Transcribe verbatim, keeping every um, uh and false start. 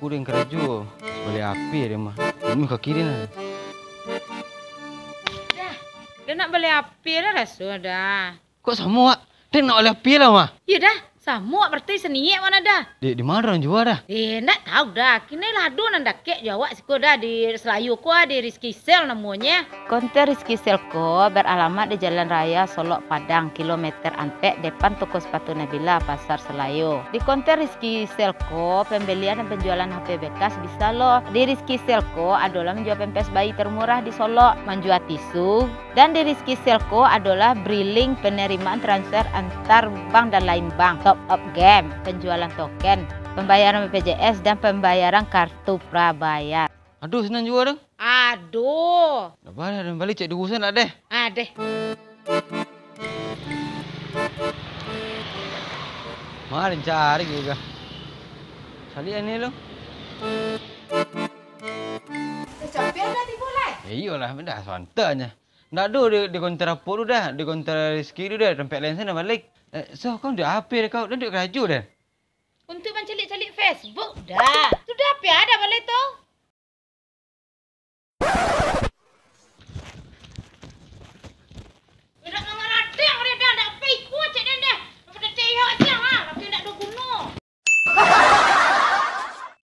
Urang karajo, bali H P den mah. Rumah ka kiri nah. Dah, den nak bali H P dah raso dah. Kok samo, Wak? Den nak bali H P lah mah. Iyo dah, samo Wak, barati saniek mah dah. Di, di ma urang jua dah? Eh, ndak tau dah. Kini lah ado nan dakek jo awak siko dah, di Selayo ko, di Rizky Sale namonyo. Konter Rizky Sale ko beralamat di Jalan Raya Solok Padang, kilometer ampek, depan toko sepatu Nabila, Pasar Selayo. Di konter Rizky Sale ko, pembelian dan penjualan H P bekas bisa lo. Di Rizky Sale ko adolah manjua pampers bayi termurah di Solok, manjua tisu, dan di Rizky Sale ko adolah briling penerimaan transfer antar bank dan lain bank, top up game, penjualan token, pembayaran B P J S, dan pembayaran kartu prabayar. Aduh, sinan juo tu. Aduh. Dah baliak, dah baliak, cek duo sen nak deh. Ah, deh. Mari cari juga. Saliak ni lo. Dah capek dah tibo lai? Ya iyolah, dah santai nyo. Ndak ado di, di konter Apok tu dah, di konter Rizky tu dah, tampek lain sana baliak. Eh, so, kau ndak H P dah kau, dah ndak karajo dah. Untuak mancaliak-caliak Facebook dah.